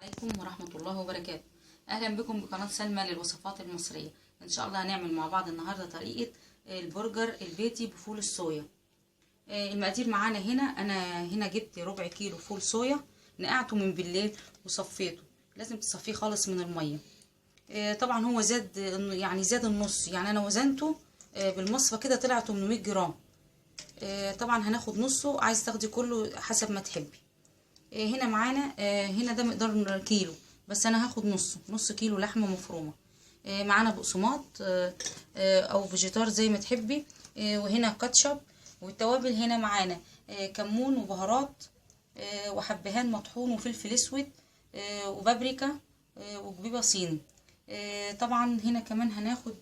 عليكم ورحمة الله وبركاته. أهلا بكم بقناة سلمى للوصفات المصرية. إن شاء الله هنعمل مع بعض النهاردة طريقة البرجر البيتي بفول الصويا. المقادير معانا هنا، أنا هنا جبت ربع كيلو فول صويا، نقعته من بالليل وصفيته، لازم تصفية خالص من المية. طبعا هو زاد، يعني زاد النص، يعني أنا وزنته بالمصفى كده طلع 800 جرام. طبعا هناخد نصه، عايز تاخدي كله حسب ما تحبي. هنا معانا، هنا ده مقدار كيلو، بس انا هاخد نصه، نص كيلو لحمه مفرومه. معانا بقسماط او فيجيتار زي ما تحبي، وهنا كاتشب، والتوابل هنا معانا كمون وبهارات، وحبهان مطحون وفلفل اسود، وبابريكا، وكبيبه صيني. طبعا هنا كمان هناخد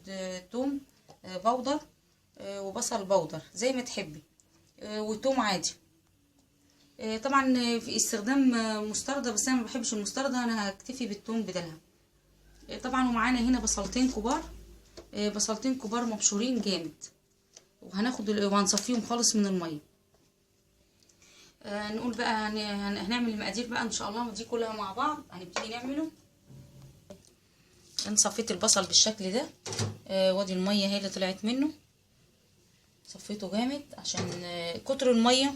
توم بودر، وبصل بودر زي ما تحبي، وتوم عادي. طبعا في استخدام مستردة، بس انا ما بحبش المستردة، انا هكتفي بالثوم بدلها. طبعا ومعانا هنا بصلتين كبار، بصلتين كبار مبشورين جامد، وهناخد وهنصفيهم خالص من المية. نقول بقى هنعمل المقادير بقى ان شاء الله دي كلها مع بعض هنبتدي نعمله. انا صفيت البصل بالشكل ده، وادي المية هي اللي طلعت منه، صفيته جامد عشان كتر المية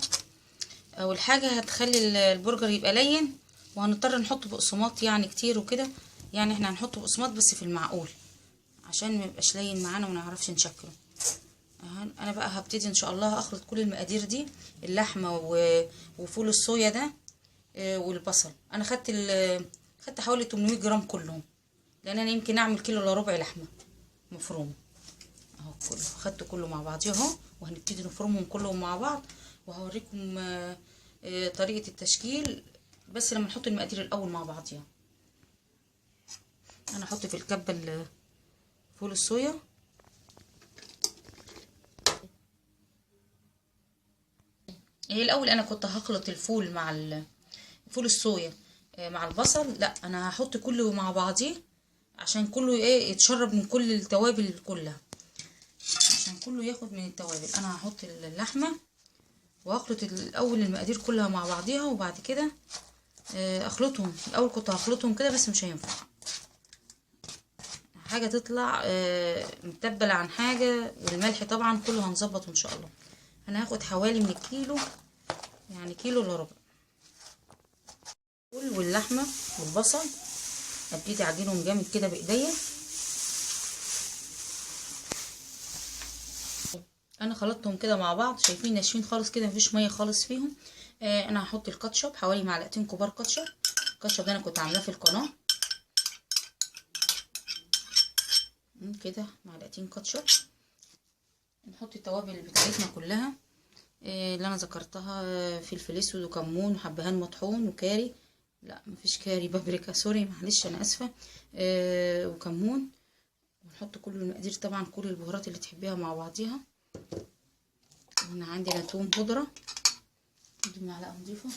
اول حاجة هتخلي البرجر يبقى لين، وهنضطر نحط بقسماط يعني كتير وكده، يعني احنا هنحط بقسماط بس في المعقول عشان ما يبقاش لين معانا وما نعرفش نشكله. انا بقى هبتدي ان شاء الله اخلط كل المقادير دي، اللحمة وفول الصويا ده والبصل. انا خدت حوالي 800 جرام كلهم، لان انا يمكن اعمل كيلو الا ربع لحمه مفرومه اهو، كله خدته كله مع بعضيه اهو، وهنبتدي نفرمهم كلهم مع بعض، وهوريكم طريقة التشكيل بس لما نحط المقادير الاول مع بعضيها. انا احط في الكبة فول الصويا، هي الاول انا كنت هخلط الفول مع فول الصويا مع البصل، لا انا هحط كله مع بعضيه عشان كله ايه يتشرب من كل التوابل كلها، عشان كله ياخد من التوابل. انا هحط اللحمة واخلط الاول المقادير كلها مع بعضيها، وبعد كده اخلطهم. الاول كنت هخلطهم كده بس مش هينفع، حاجة تطلع متبله عن حاجة، والملح طبعا كله هنظبطه ان شاء الله. انا هاخد حوالي من الكيلو، يعني كيلو الا ربع. واللحمة والبصل ابتدي اعجنهم جامد كده بايديا. انا خلطتهم كده مع بعض، شايفين ناشفين خالص كده، مفيش مية خالص فيهم. انا هحط الكاتشب حوالي معلقتين كبار كاتشب. الكاتشب ده انا كنت عاملاه في القناة كده، معلقتين كاتشب. نحط التوابل بتاعتنا كلها اللي انا ذكرتها، فلفل اسود وكمون وحبهان مطحون وكاري، لا مفيش كاري، بابريكا sorry معلش انا اسفه، وكمون. ونحط كل المقادير طبعا، كل البهارات اللي تحبيها مع بعضيها. هنا عندي توم بودرة، دي معلقة نضيفة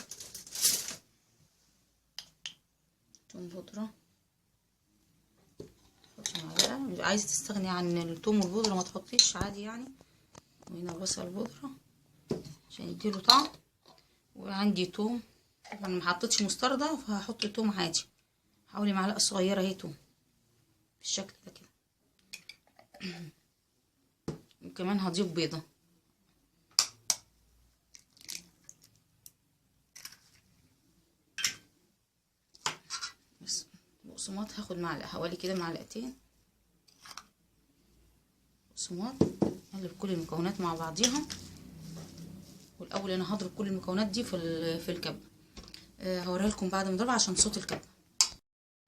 توم بودرة، حطي معلقة. عايزة تستغني عن التوم والبودرة ما تحطيش عادي يعني. وهنا بصل بودرة عشان يديله طعم. وعندي توم، طبعا ما حطيتش مستردة فهحط توم عادي، حوالي معلقة صغيرة اهي توم بالشكل ده كده. وكمان هضيف بيضة. بس بقسماط هاخد معلقة، حوالي كده معلقتين بقسماط. اقلب كل المكونات مع بعضيها، والاول انا هضرب كل المكونات دي في الكبة. هوريها لكم بعد ما اضربها عشان صوت الكبة.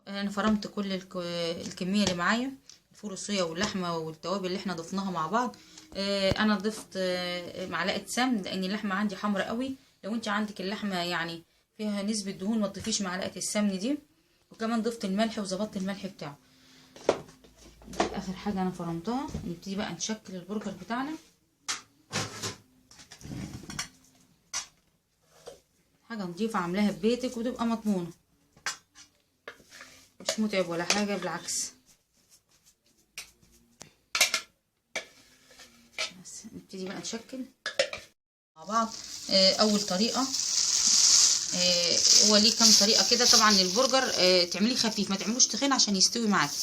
انا فرمت كل الكمية اللي معايا، الفول الصويا واللحمة والتوابل اللي احنا ضفناها مع بعض. انا ضفت معلقه سمن لان اللحمة عندي حمرا قوي، لو انت عندك اللحمة يعني فيها نسبه دهون ما تضيفيش معلقه السمن دي. وكمان ضفت الملح وظبطت الملح بتاعه. دي اخر حاجة انا فرمتها. نبتدي بقى نشكل البرجر بتاعنا. حاجة نضيفه عاملاها في بيتك وتبقى مضمونه، مش متعب ولا حاجة، بالعكس. بس نبتدي بقى نشكل مع بعض. اول طريقه هو ليه كام طريقه كده. طبعا البرجر تعمليه خفيف، ما تعملوش تخين عشان يستوي معاكي.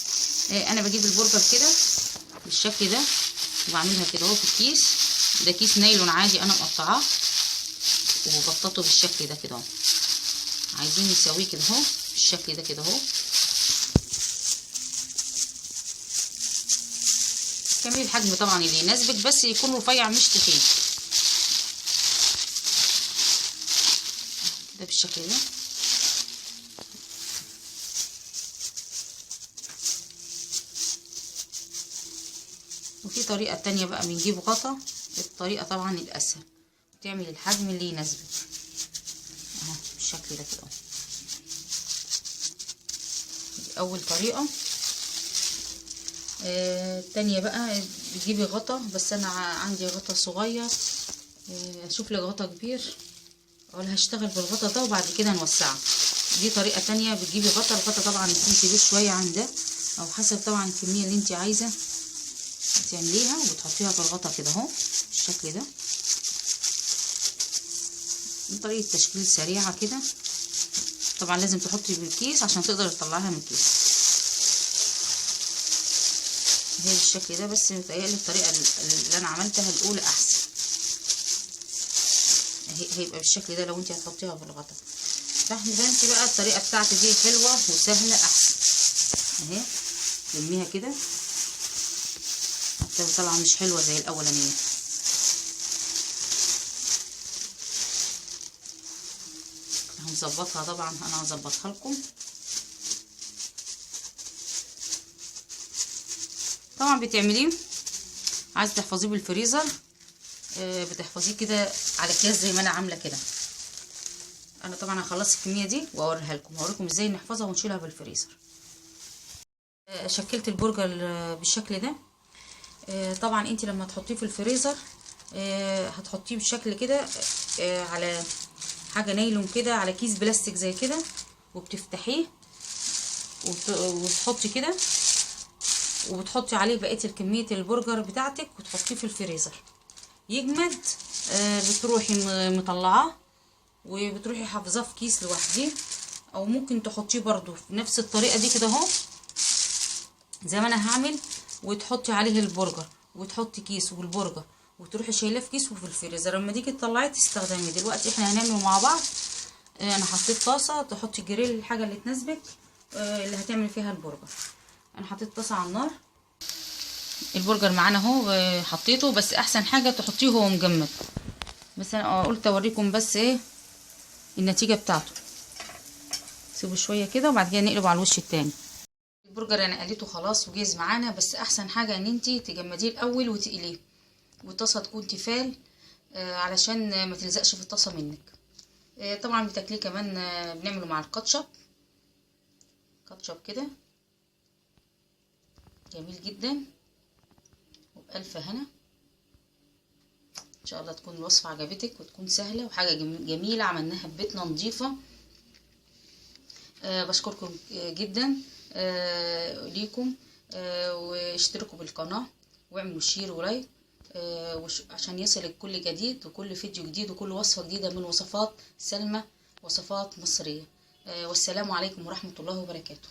انا بجيب البرجر كده بالشكل ده وبعملها كده اهو في الكيس ده، كيس نايلون عادي انا مقطعاه وببططه بالشكل ده كده اهو. عايزين نسويه كده اهو بالشكل ده كده اهو. تعملي الحجم طبعا اللي يناسبك، بس يكون رفيع مش تخين كده بالشكل ده. وفي طريقة تانية بقى، بنجيب غطا، الطريقة طبعا الأسهل، تعمل الحجم اللي يناسبك اهو بالشكل ده كده. دي أول طريقة. التانية بقى بتجيبي غطا، بس أنا عندي غطا صغير، أشوف لك غطا كبير ولا هشتغل بالغطا ده وبعد كده نوسعه. دي طريقة تانية، بتجيبي غطا، الغطا طبعا يكون كبير شوية عن ده، أو حسب طبعا الكمية اللي انت عايزة تعمليها، وتحطيها في الغطا كده اهو بالشكل ده. طريقة تشكيل سريعة كده. طبعا لازم تحطي بالكيس عشان تقدر تطلعيها من الكيس. هي بالشكل ده، بس متهيألي الطريقة اللي انا عملتها الاولى احسن. هيبقى بالشكل ده لو انت هتحطيها في الغطا. فانت بقى الطريقة بتاعتي دي حلوة وسهلة احسن اهي. لميها كده، طبعا مش حلوة زي الاولانية. هنظبطها طبعا، انا هظبطها لكم. طبعا بتعمليه، عايزه تحفظيه بالفريزر، بتحفظيه كده على اكياس زي ما انا عامله كده. انا طبعا هخلص الكمية دي واوريها لكم، هوريكم ازاي نحفظها ونشيلها بالفريزر. شكلت البرجر بالشكل ده. طبعا انت لما تحطيه في الفريزر هتحطيه بشكل كده على حاجة نايلون كده، على كيس بلاستيك زي كده، وبتفتحيه وتحطي كده، وبتحطي عليه بقية الكمية البرجر بتاعتك وتحطيه في الفريزر يجمد. بتروحي مطلعاه وبتروحي حافظاه في كيس لوحديه، او ممكن تحطيه برضو في نفس الطريقة دي كده اهو زي ما انا هعمل، وتحطي عليه البرجر وتحطي كيس والبرجر وتروحي شايلاه في كيس وفي الفريزر. لما تيجي تطلعيه تستخدميه. دلوقتي احنا هنعمله مع بعض. انا حطيت طاسه، تحطي جريل الحاجة اللي تناسبك اللي هتعمل فيها البرجر. انا حطيت طاسه على النار، البرجر معانا اهو حطيته، بس احسن حاجة تحطيه وهو مجمد. بس انا قلت اوريكم بس ايه النتيجة بتاعته. سيبه شوية كده وبعد كده نقلبه على الوش التاني. البرجر انا قليته خلاص وجاهز معانا، بس احسن حاجة ان انتي تجمديه الاول وتقليه، والطاسه تكون تيفال علشان ما تلزقش في الطاسه منك. طبعا بتاكليه كمان، بنعمله مع الكاتشب، كاتشب كده جميل جدا وبألف هنا. ان شاء الله تكون الوصفة عجبتك وتكون سهلة وحاجه جميلة عملناها في بيتنا نظيفة. بشكركم جدا ليكم، واشتركوا بالقناة واعملوا share و like عشان يصلك كل جديد وكل فيديو جديد وكل وصفه جديدة من وصفات سلمى، وصفات مصرية. والسلام عليكم ورحمة الله وبركاته.